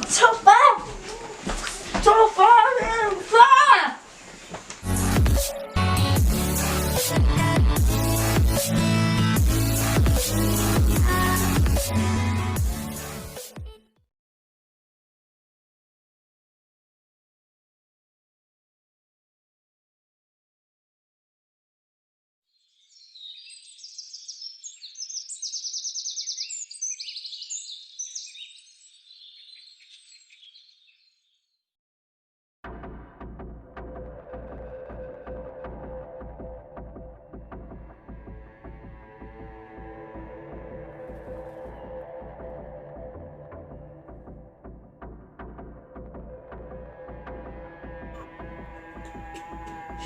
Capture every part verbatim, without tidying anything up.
Chopa! Chopa!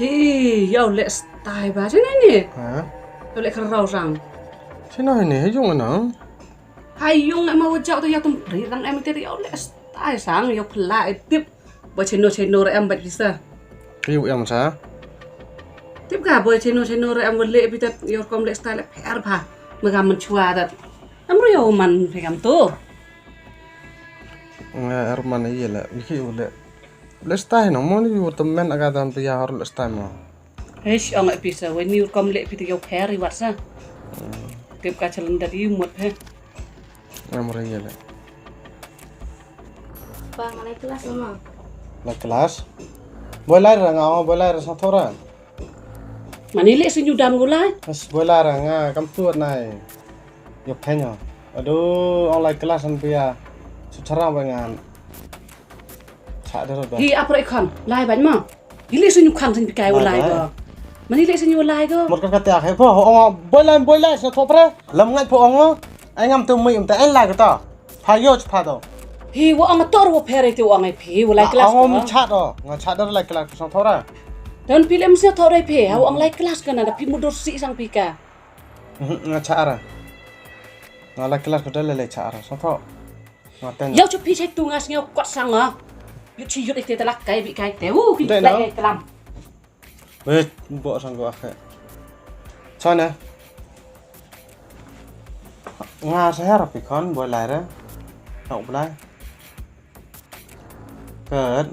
Hi, ïa u leh stai ba, sino ne? Ha? Ïa u leh kharau sang. Sino ne? Hi jong ano? Hai jong em wa jauh tu ïa tum pri rang em te ïa u leh stai sang, ïa u pla e tip. Ba sino sino re em ba pisa. Pi u em sa? Tip ka ba sino sino re em wa leh pita ïa u kom leh stai leh pher ba. Ma ga man chwa dat. Em ru ïa u man phi kam tu. Nga er man ïa leh, liki u leh. Leh stai nang mo ni u temen aga dan pia har leh stai mo. Eish, ong ai pisa, wen ni u kom leh pita ïa u pher i wat sa. Tip ka chalan dat i mut he. Nga mara ïa leh. Pa, nga lai kelas ma. Lai kelas? Boi lai ra nga, boi lai ra sa thora. Mani leh sñiaw dam ko lai. As boi lai ra nga kam tuat nai. Yo phenyo. Ado ong lai kelas an pia. Su charang ba ngan. Cha de ro ba. Hi apre khon lai ban ma. Hi leh sñiaw khang sñiaw kai ko lai ko. Mani leh sñiaw lai ko. Mot ka kata he pho ong boi lai boi lai sa thopre. Lam ngai pho ong. Ai ngam tu mui um ta en lai ko ta. Pha yo pha do. Hi wa ong tor wa phere te wa ong ai phi wa lai kelas ko. Ong cha do. Nga cha do lai kelas ko sang thora. Don phi lem sñiaw thora phi ha wa ong lai kelas ko na da phi mudur si sang phi ka. Nga cha ara. Nga lai kelas ko da le cha ara sang tho. Nga ten. Yo chu phi chai tu nga sñiaw kot sang nga. Yu chi yu te la kai bi kai te u ki lai kelam. Weh, bok sang gua khe. Sana. Nga sa her pi khon boi lai re. Nok blai. Ket.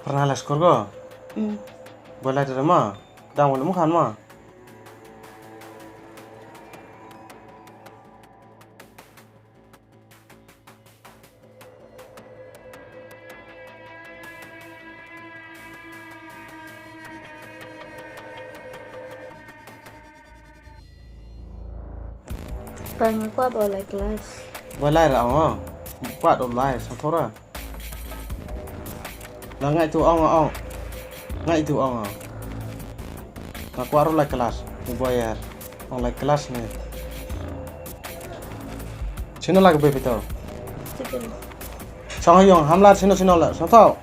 Pernah les kur go. Boi lai re ma. Dang wala mu khan ma. Pa nga kwah ba u lai kelas. Ba lai ra ong. Kwah u lai sa thora. La ngai tu ong ong. Ngai tu ong ong. Nga kwah ru lai kelas. Ni boy yar. Ong lai kelas ni. Sino la ka baby to. Song ha yong hamla sino sino la. Song to.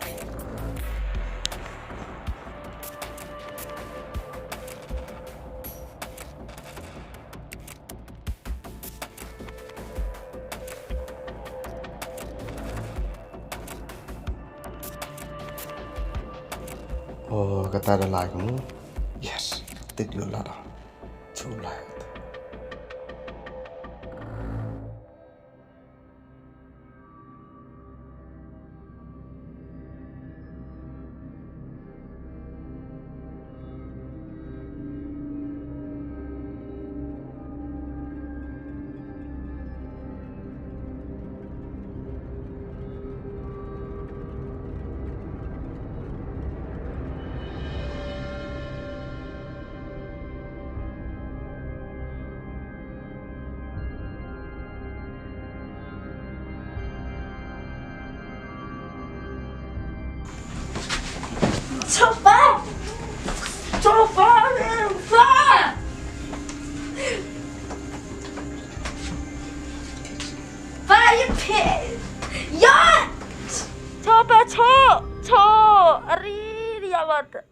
Oh, kata da lai kamu. Yes, tit yu la da. Chu lai kata. Chopa! Chopa! Pa! Pa, you pig! Yat! Chopa, cho! Cho! Ari, yawat!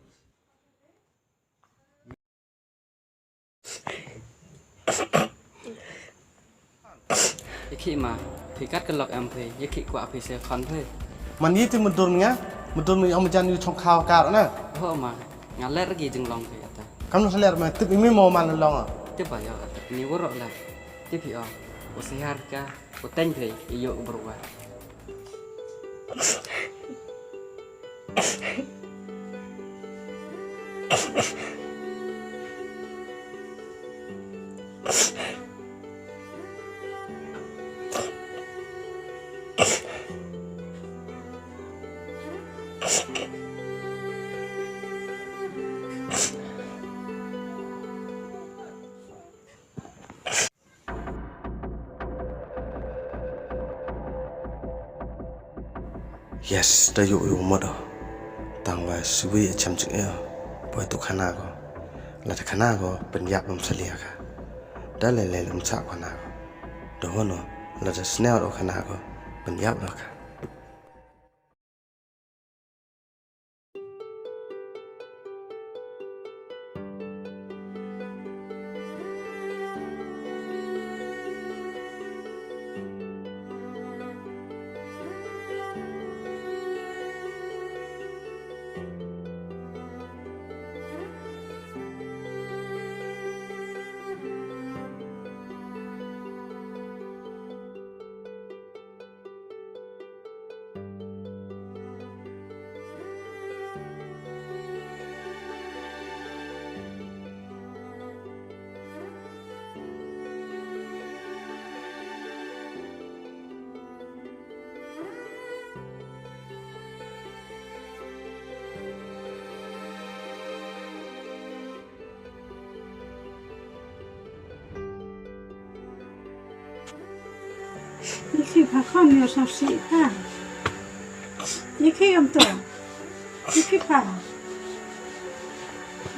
Ïa ki ma, phi kat ka lok em phi, ïa ki kwah phi se khon phi. Man yi ti mudur nga, mudur mi ong jan yu chong khaw kar na. Ho ma, nga ler gi jinglong phi ata. Kam no ler ma, tip imi mo man long. Tip ba yo ata, ni woro ler. Tip hi o. Sihar ka, u teng phi, i ïoh ka bru wa. Yes, da ïoh ïoh mot o. Tang wa sui chem ching e. Poi tu khana ko. La da khana ko pynïap lum salia ka. Da le le lum cha khana ko. Da hono la da sneo o khana ko pynïap lo ka. Ïa ki pha khon ïa sngap sih pha. Ïa ki ïam to. Ïa ki pha.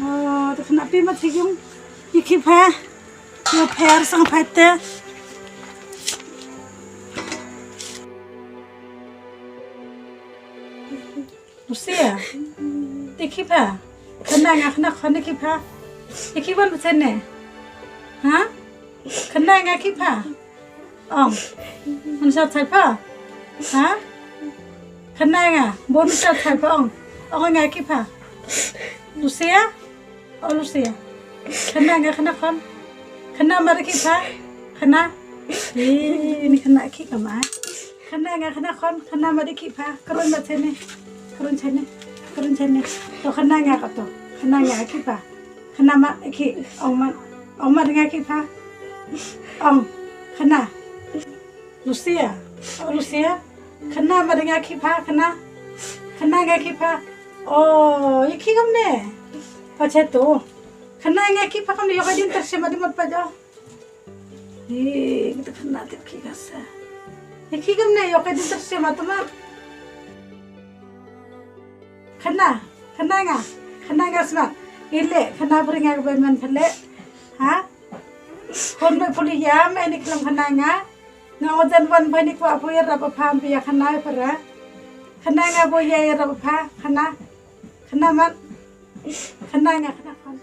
Oh, to khana pi ma thigum. Ïa ki pha. Ïa pher sang pha te. Lucia, te ki pha. Khana nga khana khon ki pha. Te ki wan btene. Ha? Khana nga ki pha. Ong. An sa thai pha. Ha? Khana nga. Bon sa thai pha ong. Ong nga ki pha. Lucia. O Lucia. Khana nga khana khon. Khana ma da ki pha. Khana. Ih, ni khana ki kama. Khana nga khana khon. Khana ma da ki pha. Kron ma chene. Kron chene. Kron chene. To khana nga ka to. Khana nga ki pha. Khana ma ki. Ong ma. Ong ma da nga ki pha. Ong. Khana. Lucia. O Lucia. Khana ma da nga ki pha. Khana. Khana nga ki pha. O, ïa ki kam ne. Pache to. Khana nga ki pha kam ne, ïa ka din ter se ma di mot pa jo. Ih, kita khana tip ki ka sa. Ïa ki kam ne, ïa ka din ter se ma to ma. Khana, khana nga. Khana nga smat. Ile, khana bri nga ka bai man phale. Ha? Kon me puli ya me ni klam khana nga. Nga ojan wan bai ni kwa pui rap pha pia khana para. Khana nga bo ya rap pha khana. Khana man. Khana nga khana khon.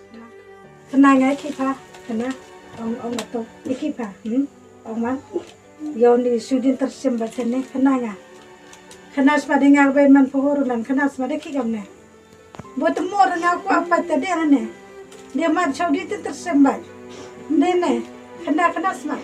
Khana nga ki pha. Khana. Ong ong to. Ni ki pha. Hmm. Ong man. Yo ni sudin tersim ba sene khana nga. Khana sma de nga bai man pho ru nan khana sma de ki kam ne. Bo te mor nga kwa pa te de ne. De ma chau di te ter sembai. De ne. Khana khana sma.